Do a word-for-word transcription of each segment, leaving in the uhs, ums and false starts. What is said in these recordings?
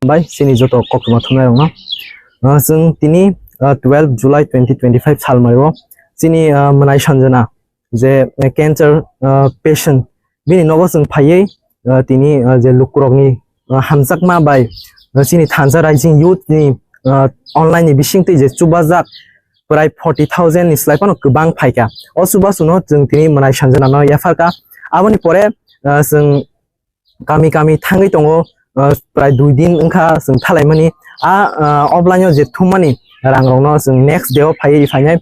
Bai chini joto koktwma thumnairokno. Ah, chwng tini, ah, twelve July twenty twenty-five salmaio chini, ah, mwnai Sanjana je, eh, cancer, ah, patient, bini nogo chwng phaiwi, ah, tini, ah, je lukurokni, ah, hamjakma bai, ah, chini thansa raising youth ni, ah, online ni bisingtwi je chubajak prai forty thousand ni slai phano kwbang phaikha. O chubachuno chwng tini mwnai Sanjana no yapharkha. Aboni pore, ah, chwng kami kami thangwi tongo, ah, prai dui din wngkha chwng thalaimani. A, ah, offline o je thummani rangrokno chwng next day o phaiwi phainai.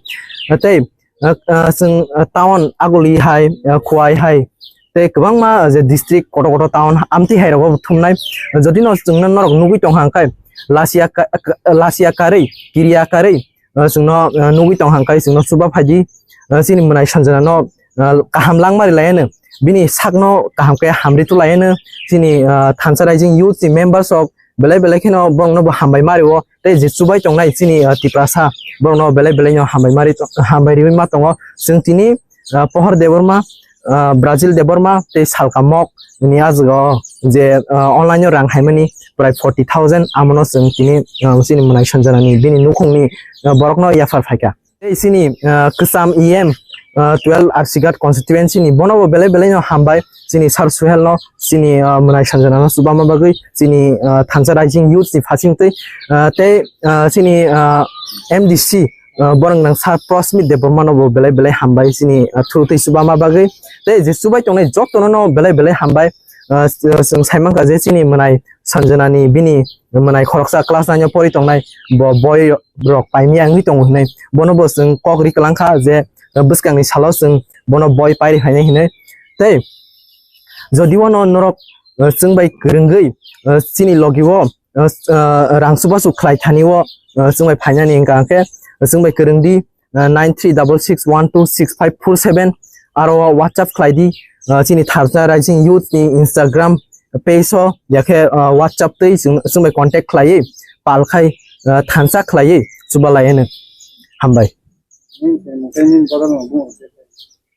Tei, ah, ah, chwng, ah, town Aguli hai, ah, Khowai hai, tei kwbangma je district kotor kotor town amtwi hai rogo thumnai. Jodi no chwngno norok nugwi tongkha hwnkhe lasia ka-, ka-, lasia karwi, kiriya karwi, ah, chwngno, ah, nugwi tong hwnkhe chwngno chuba phaidi, ah, chini mwnai Sanjana no, ah, kaham langma ri laiano, bini sakno kaham khe hamri tu laiano, chini, ah, thansa raising youth ni members rok belai belai kheno borokno bo hambai ma rio, tei je chubai tongnai chini, ah, Tiprasa borokno belai belai no hambai ma ri, hambai riwi ma tongo. Chwng tini, ah, Pohor Debbarma, ah, Brazil Debbarma tei Salka Mok ni ajwgo je, ah, online o rang haimani prai forty thousand, amono chwng tini, ah, chini mwnai Sanjana ni bini nukhungni, ah, borokno yaphar phaikha. Tei chini, ah, kwcham E M, ah, twelve Arsigat constituency ni bono bo belai belai no hambai chini Sir Suhel no, chini, ah, mwnai Sanjana no chubama bagwi, chini, ah, thansa raising youth ni phasing twi, ah, tei, ah, chini, ah, M D C, ah, borok nang Sir Prosmit Debbarma no bo belai belai hambai chini, ah, through twi chubama bagwi. Tei je chubai tongnai jotono no belai belai hambai. Ah, chwng saimankha je chini mwnai Sanjana ni bini mwnai khoroksa class nine o pori tongnai, bo boi rok paimia wngwi tongo hinwi. Bono bo chwng kok ri kwlangkha je, ah, bwskangni salo chwng bono boi pairi phainai hinwi. Tei jodi o no norok, ah, chwng bai kwrwngwi, ah, chini logi o, ah, ah, rang chubachu khlai thani o, ah, chwng bai phainani hwnkha hwnkhe chwng bai kwrwng di, ah, nine three double six one two six five four seven, aro WhatsApp khlai di, ah, chini Thansa Raising Youth ni Instagram page o, yakhe, ah, WhatsApp twi chwng, chwng bai contact khlaiwi pal khai, ah, thansa khlaiwi chuba lai hwno. Hambai.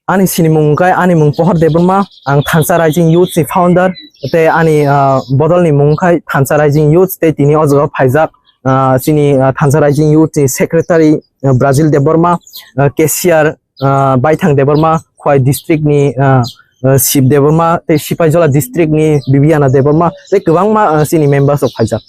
Ani sinimung wngkha, ani mung Pohor Debbarma, ang Thansa Raising Youth ni founder, tei ani, ah, bodol ni mung wngkha Thansa Raising Youth, tei tini o jaga o phaijak, ah, chini, ah, Thansa Raising Youth ni secretary, ah, Brazil Debbarma, ah, cashier, ah, Baithang Debbarma, Khowai district ni, ah, ah, Shiv Debbarma, tei Sipaijola district ni Bibiana Debbarma, tei kwbangma, ah, chini members rok phaijak.